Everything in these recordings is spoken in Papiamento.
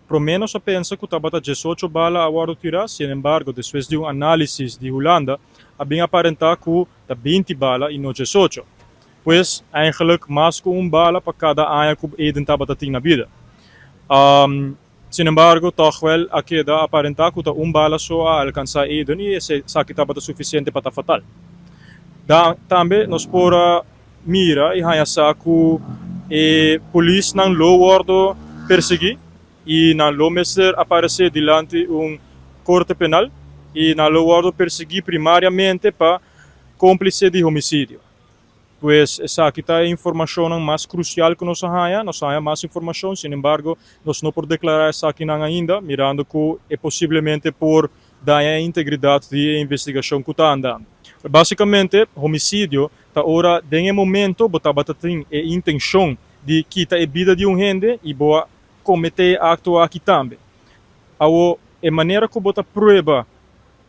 Promé nos a pensa ku tabata 18 bala a wòrdu tirá, sin embargo, despues di un análisis di Hulanda, a bin aparentá ku ta 20 bala i no 18. Pues, eigenlijk mas ku un bala pa kada aña ku Aiden tabata tin na bida. Sin embargo, toch wel a keda aparentá ku ta un bala so a alkansá Aiden i esaki tabata sufisiente pa ta fatal. Tambe nos por a mira i haña sa ku e polisnan lo wòrdu persiguí i nan lo mester aparesé dilanti un korte penal i nan lo wòrdu persiguí primariamente pa kómplise di homisidio. Pues esaki ta e informashonnan mas krusial ku nos a haña. Nos a haña mas informashon, sin embargo, nos no por deklará esakinan ainda, mirando ku e posiblemente por daña e integridat di e investigashon ku ta andando. Básikamente, homisidio ta ora den e momento bo tabata tin e intenshon di kita e bida di un hende i bo a kometé e akto aki tambe. Awo, e manera ku bo ta prueba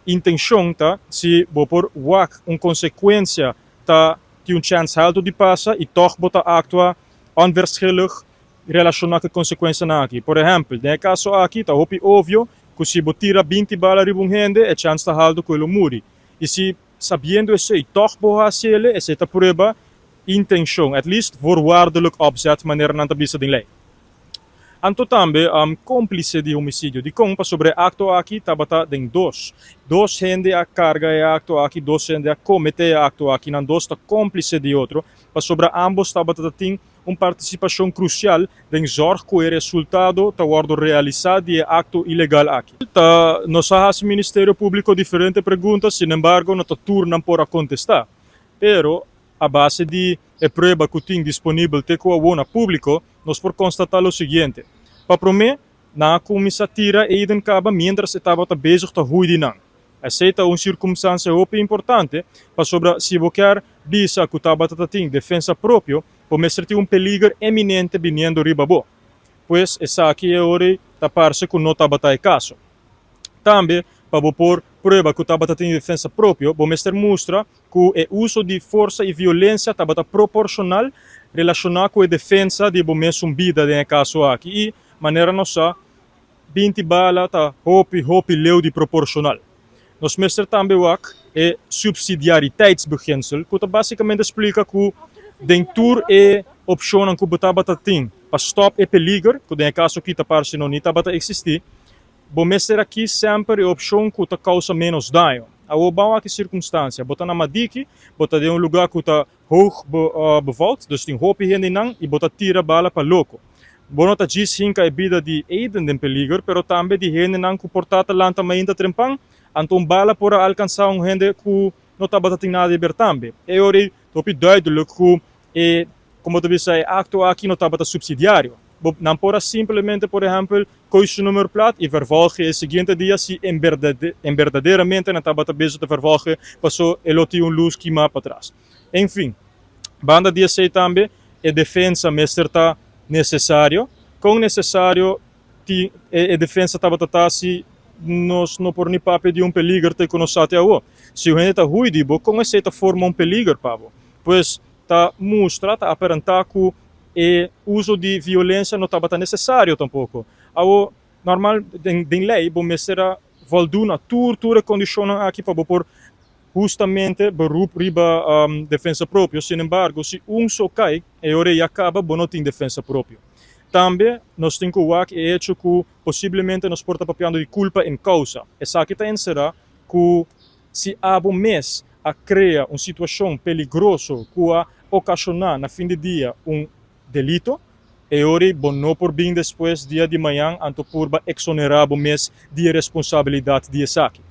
intenshon ta si bo por wak un konsekuensia ta tin un chèns haltu di pasa i tòg bo ta aktua onverschillig relashoná ku e konsekuensianan aki. Por ehèmpel, den e kaso aki ta hopi ovio ku si bo tira 20 bala riba un hende, e chèns ta haltu ku e lo muri. I si sabiendo esei tòg bo hasi ele, esei ta prueba intenshon, at least voorwaardelijk opzet, manera nan ta bisa den lei. Anto tambe kómplise di homisidio. Dikon? Pasobra e akto aki tabata den dos. Dos hende a karga e akto aki, dos hende a kometé e akto aki. Nan dos ta kómplise di otro, pasobra ámbos tabata ta tin un partisipashon krusial den zòrg ku e resultado ta wòrdu realisá di e akto ilegal aki. Ta nos a hasi Ministerio Públiko diferente pregunta, sinembargo no ta tur nan por a kontestá. Pero a base di e prueba ku tin disponibel te ku awor na públiko, nos por konstatá lo siguiente. Pa promé, nan a kuminsá tira Aiden kaba miéntras e tabata bezig ta hui di nan. Esei ta un sirkumstansia hopi importante, pasobra si bo kier bisa ku tabata ta tin defensa propio, bo mester tin un peliger eminente biniendo riba bo. Pues, esaki e ora ei ta parse ku no tabata e kaso. Tambe, pa bo por prueba ku tabata tin defensa propio, bo mester mustra ku e uso di forsa i violensia tabata proporshonal relashoná ku e defensa di bo mesun bida den e kaso aki. I, manera nos sa, 20 bala ta hopi, hopi leu di proporshonal. Nos mester tambe wak e subsidiariteitsbeginsel, ku ta basikamente splika ku den tur e opshonnan ku bo tabata tin pa stòp e peliger, ku den e kaso aki ta parse no ni tabata eksistí, bo mester a kis semper e opshon ku ta kousa ménos daño. Awor ban wak e sirkunstansia. Bo ta na Madiki, bo ta den un lugá ku ta hoog bevolkt, dus tin hopi hendenan i bo ta tira bala pa loko. Bo no ta djis hinka e bida di Aiden den peliger, pero tambe di hendenan ku por ta ta lanta mainta trempan, anto un bala por a alkansá un hende ku no tabata tin nada di ber tambe. E ora ei ta hopi duidelijk ku e, komo bo ta bisa, e akto aki no tabata supsidiario. Bo, nan por a simplemente, por ehèmpel, koe su nummerplaat i vervolg'e e siguiente dia si en en berdaderamente nan tabata bezig ta vervolg'e paso e lo tin un lus kimá patras. En fin, banda di esei tambe e defensa mester ta nesesario. Kon nesesario tin e defensa tabata ta si nos no por ni papia di un peliger te ku nos sa te awo? Si un hende ta hui di bo, kon esei ta forma un peliger pa bo? Pues ta mustra, ta aparentá ku e uso di violensia no tabata nesesario tampoko. Awo, normal den lei bo mester a voldu na tur tur e kondishonnan aki pa bo por hustamente beroep riba defensa propio. Sin embargo, si un so kai, e ora ei a kaba, bo no tin defensa propio. Tambe nos tin ku wak e echo ku posiblemente nos por ta papiando di kulpa en kousa. Esaki ta enserá ku si abo mes a krea un situashon peligroso ku a okashoná na fin di dia un delito, e ora ei bo no por bin despues dia di mañan anto purba eksonerá bo mes di e responsabilidat di esaki.